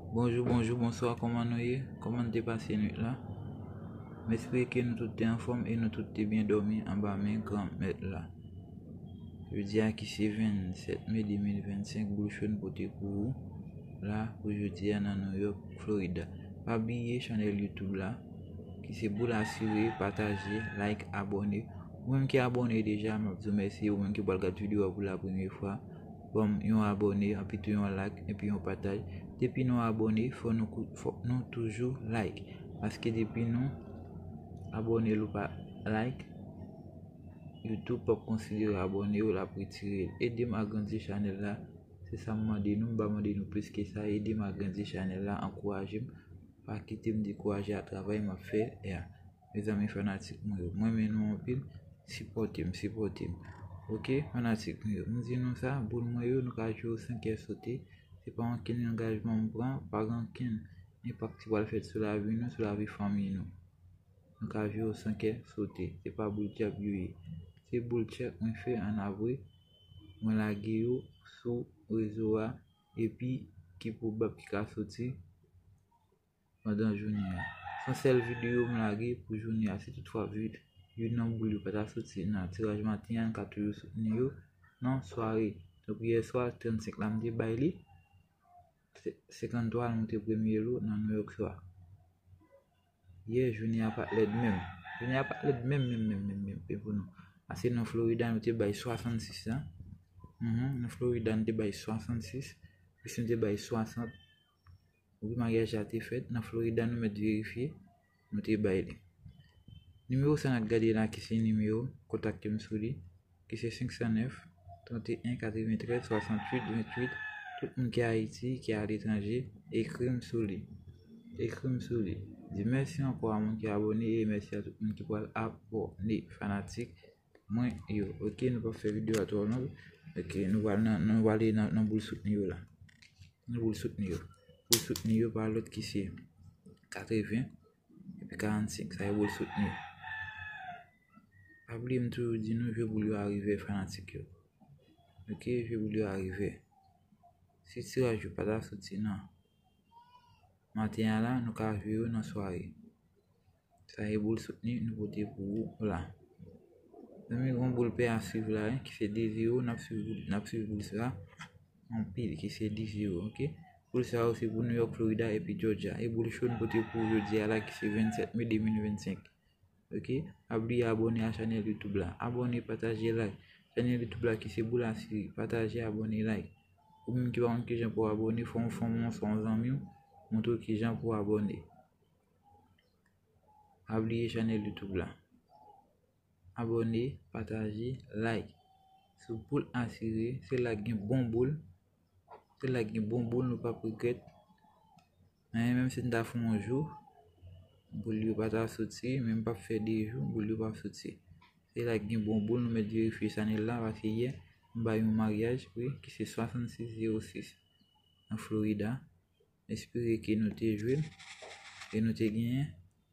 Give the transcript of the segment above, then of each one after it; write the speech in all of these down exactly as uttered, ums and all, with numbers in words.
Bonjou, bonjou, bonswa, kòman nou ye? Kòman n te pase nwit la? M espere ke nou tout te anfòm e nou tout te byen dòmi anba men Granmèt la. Jodi a ki se vennsèt me de mil vennsenk, Boul Cho n pote pou ou la pou jodi a nan New York, Florida. Pa bliye chanèl YouTube la ki se Boul Asire, pataje, like, abòne. Ou menm ki abòne deja, m ap di w mèsi. Ou menm ki pral gad videyo a pou la premye fwa, ban m yon abòne, anpito yon like, epi yon pataj. Depi nou abòne, fò nou, fò nou toujou like. Paske depi nou abòne, ou pa like, YouTube p ap konsidere abòne w, l ap retire l. Ede m agrandi chanèl la. Se sa m mande nou, m pa mande nou plis ke sa. Ede m agrandi chanèl la, ankouraje m. Pa kite m dekouraje ak travay m ap fè a. Mezanmi fanatik mwen yo, m renmen nou anpil. Sipòte m, sipòte m. Oke, fanatik mwen yo, m di nou sa, boul mwen yo, nou ka jwe yo san kè sote. Se pa ankenn angajman m pran, pa gen ankenn enpak ki pral fèt sou lavi nou, sou lavi fanmi nou. Nou ka jwe yo san kè sote. Se pa boul dyab yo ye. Se boul tchèk mwen fè an avre. Mwen lage yo sou rezo a, epi ki pwobab ki ka soti pandan jounen an. Se yon sèl videyo m lage pou jounen an. Si toutfwa vid, youn nan boul yo pa ta soti nan tiraj maten an, n ka toujou soutni yo nan sware. Donk, yè swa, trannsenk la m te bay li, se-, senkanntwa la m te premye lo nan New York swa. Yè, jounen an pa t lèd menm. Jounen an pa t lèd menm, menm, menm, menm, menm, menm pou nou. Paske nan Florida, nou te bay swasannsis la. Mhm, nan Florida, nou te bay swasannsis. Plis nou te bay swasant. Wi, maryaj la te fèt. Nan Florida, nou mèt verifye. Nou te bay li. Nimewo sa n ap gade la ki se nimewo, kontakte m sou li, ki se senk san nèf, trannteyen, katreventrèz, swasanntuit, venntuit. Tout moun ki Ayiti, ki aletranje, ekri m sou li. Ekri m sou li. Di mèsi ankò a moun ki abòne e mèsi a tout moun ki pral abòne, fanatik mwen yo. Oke, nou p ap fè videyo a twò long. Oke, nou pral nan, nou prale nan, nan boul soutni yo la. Nan boul soutni yo. Boul soutni yo pa lòt ki se katreven epi karannsenk. Sa e boul soutni yo. Pa bliye m toujou di nou jwe boul yo a revè, fanatik yo. Oke, jwe boul yo a revè. Si tiraj yo pa ta soti nan maten an la, nou ka jwe yo nan sware. Sa e boul soutni nou pote pou ou la. Zanmi, gon boul pè a swiv la, wi, ki se de zewo, n ap swiv boul, n ap swiv boul sa anpil, ki se de zewo, oke? Boul sa yo se pou New York, Florida epi Georgia. E boul cho n pote pou ou jodi a la ki se vennsèt me de mil vennsenk. Oke? Pa bliye abòne a chanèl YouTube la. Abòne, pataje, like. Chanèl YouTube la ki se Boul Asire. Pataje, abòne, like. Ou menm ki pa konn kijan pou w abòne, fè yon fanmi w, fè yon zanmi w, montre w kijan pou w abòne. Pa bliye chanèl YouTube la. Abòne, pataje, like. Sou Boul Asire, se la k gen bon boul. Se la k gen bon boul, nou p ap regrèt. Men, menm si n ta fè yon jou, boul yo pa ta soti, men m p ap fè de jou, boul yo p ap soti. Se la k gen bon boul, nou mèt verifye chanèl la, paske yè, m bay yon maryaj, wi, ki se swasannsis zewo sis nan Florida. M espere ke nou te jwe l e nou te genyen.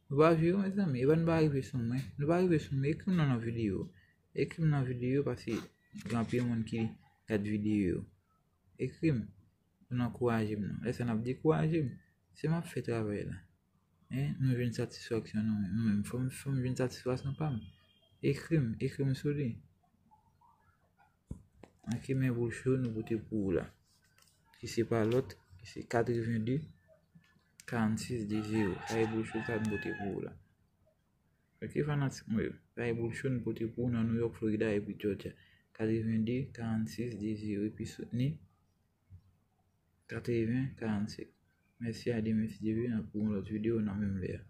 Nou pa jwe yo, mezanmi. E pa nou pa rive sou mwen. Nou pa rive sou mwen. Ekri m nan, nan videyo. Ekri m nan videyo paske gen anpil moun ki gad videyo yo. Ekri m pou n ankouraje m nan. Lè sa n ap dekouraje m. Se m ap fè travay la. Hein? Nou jwenn satisfaksyon nou menm. Nou menm. Fò m, fò m jwenn satisfaksyon pa m. Ekri m. Ekri m sou li. Oke, men boul cho nou pote pou ou la. Ki se pa lòt, ki se katrevenn de, karannsis, de zewo. Sa e boul cho sa nou pote pou ou la. Oke, fanatik mwen yo. Sa e boul cho nou pote pou ou nan New York, Florida epi Georgia. Katrevenn de, karannsis, de zewo. Epi soutni katreven, karannsenk. Mèsi a Demen si Dye vle, n ap pou yon lòt videyo nan menm lè a.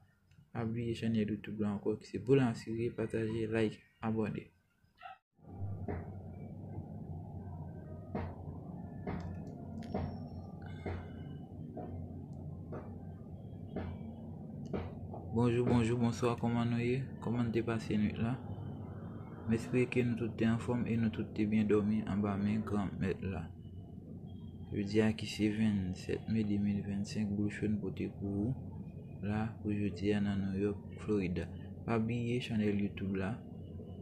Pa bliye chanèl YouTube la ankò ki se Boul Asire, pataje, like, abòne. Bonjou, bonjou, bonswa, kòman nou ye? Kòman n te pase nwit la? M espere ke nou tout te anfòm e nou tout te byen dòmi anba men Granmèt la. Jodi a ki se vennsèt me de mil vennsenk, Boul Cho n pote pou ou la pou jodi a nan New York, Florida. Pa bliye chanèl YouTube la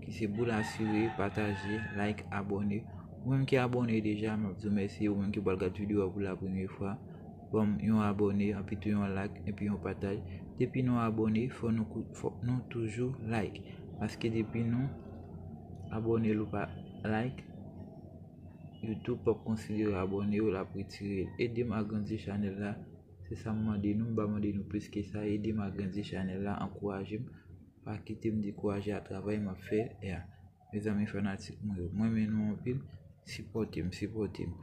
ki se Boul Asire, pataje, like, abòne. Ou menm ki abòne deja, m ap di w mèsi. Ou menm ki pral gad videyo a pou la premye fwa, ban m yon abòne, anpi tou yon like, epi yon pataj. Depi nou abòne, fò nou, fò nou toujou like. Paske depi nou abòne, ou pa like, YouTube p ap konsidere abòne w, l ap retire l. Ede m agrandi chanèl la, se sa m mande nou, m pa mande nou plis ke sa. Ede m agrandi chanèl la, ankouraje m, pa kite m dekouraje a travay m ap fè a. Mezanmi fanatik mwen yo, mwen renmen nou anpil, sipòte m, sipòte m.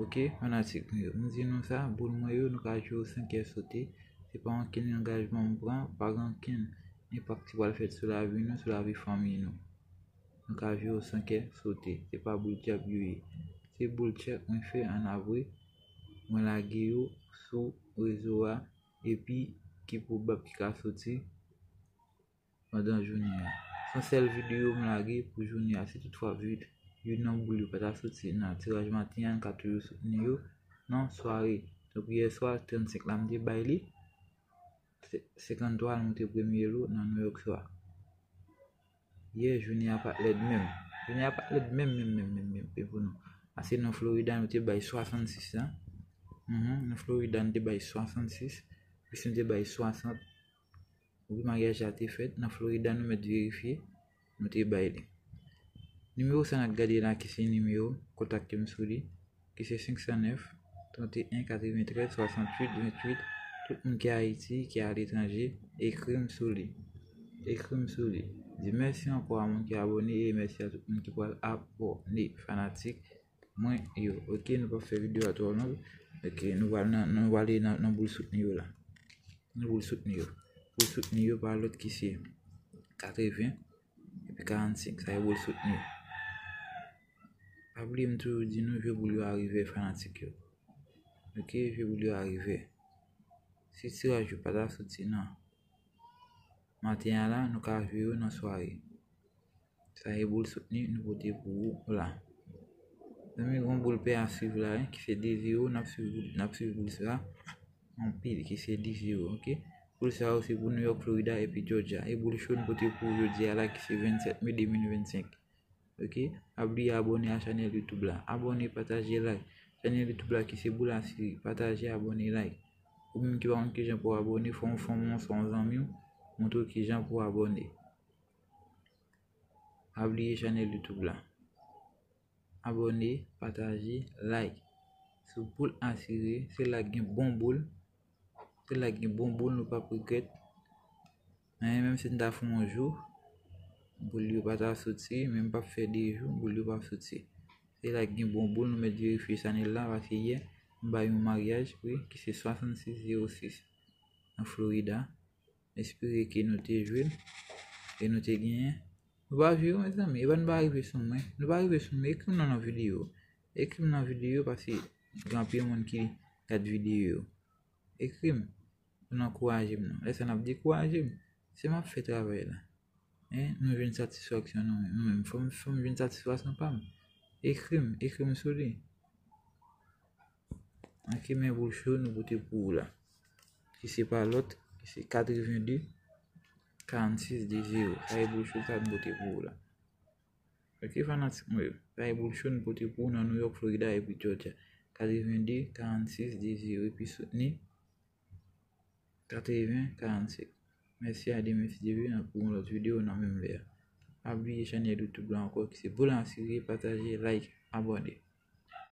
Oke, fanatik mwen yo, m di nou sa, boul mwen yo, nou ka jwe w san kè sote. Se pa ankenn angajman m pran, pa gen ankenn enpak ki pral fèt sou lavi nou, sou lavi fanmi nou. Nou ka jwe w san kè sote. Se pa boul dyab yo ye. Se boul tchèk mwen fè an avril. Mwen lage yo sou rezo a, epi ki pwobab ki ka soti pandan jounen an. Se yon sèl videyo m lage pou jounen an. Si toutfwa vid, youn nan boul yo pa ta soti nan tiraj maten an, n ka toujou soutni yo nan sware. Tankou yè swa, trannsenk la m te bay li. Se-, senkanntwa nou te premye lo nan Nouyòk swa. Yè, jounen an pa t lèd menm. Jounen an pa t lèd menm, menm, menm, menm, menm, e pou nou. Paske nan Florida, nou te bay swasannsis la. Mhm, nan Florida, nou te bay swasannsis. Plis nou te bay swasant. Wi, maryaj la te fèt. Nan Florida, nou mèt verifye. Nou te bay li. Nimewo sa n ap gade la, ki se nimewo, kontakte m sou li, ki se senk san nèf, trannteyen, katreventrèz, swasanntuit, venntuit. Tout moun ki Ayiti, ki aletranje, ekri m sou li. Ekri m sou li. Di mèsi ankò a moun ki abòne e mèsi a tout moun ki pral abòne, fanatik mwen yo. Oke, nou p ap fè videyo a twò long. Oke, nou pral nan, nou prale nan, nan boul soutni yo la. Nan boul soutni yo. Boul soutni yo pa lòt ki se katreven epi karannsenk. Sa e boul soutni yo. Pa bliye m toujou di nou, jwe boul yo a rive, fanatik yo. Oke, jwe boul yo a rive. Si tiraj yo pa ta soti nan maten an la, nou ka jwe yo nan sware. Sa e boul soutni nou pote pou ou la. Zanmi, gon boul pè a swiv la, wi, ki se de zewo, n ap swiv boul, n ap swiv boul sa anpil, ki se de zewo, oke? Boul sa yo se pou New York, Florida epi Georgia. E boul cho nou pote pou ou jodi a la, ki se vennsèt me de mil vennsenk. Oke? Pa bliye abòne a chanèl YouTube la. Abòne, pataje, like. Chanèl YouTube la ki se Boul Asire. Pataje, abòne, like. Ou menm ki pa konn kijan pou w abòne, fò w fè yon moun, fè yon zanmi w montre w kijan pou w abòne. Pa bliye chanèl YouTube la. Abòne, pataje, like. Sou Boul Asire, se la k gen bon boul. Se la k gen bon boul, nou p ap regrèt. Anyen, menm si n ta fè yon jou, boul yo pa ta soti, menm p ap fè de jou, boul yo p ap soti. Se la k gen bon boul, nou mèt verifye chanèl la, paske yè, m bay yon maryaj, wi, ki se swasannsis zewo sis nan Florida. Espere ke nou te jwe l e nou te genyen. Nou pa jwe yo, mezanmi. E pa nou pa rive sou mwen. Nou pa rive sou mwen. Ekri m nan, nan videyo. Ekri m nan videyo paske gen anpil moun ki gad videyo yo. Ekri m. Pou n ankouraje m nan. Lè sa n ap dekouraje m. Se m ap fè travay la. Hein? Nou jwenn satisfaksyon nou menm. Nou menm. Fò m, fò m jwenn satisfaksyon pa m. Ekri m. Ekri m sou li. Anki men boul cho nou pote pou ou la. Ki se pa lòt, ki se katreven de, karannsis de zewo. Sa e boul cho sa nou pote pou ou la. Oke, fanatik mwen yo. Sa e boul cho nou pote pou ou nan New York, Florida epi Georgia. Katreven de, karannsis de zewo. Epi soutni katreven, karannsis. Mèsi a Demen, si Dye vle, n ap pou yon lòt videyo nan menm lè a. Pa bliye chanèl YouTube la ankò, ki se Boul Asire, pataje, like, abòne.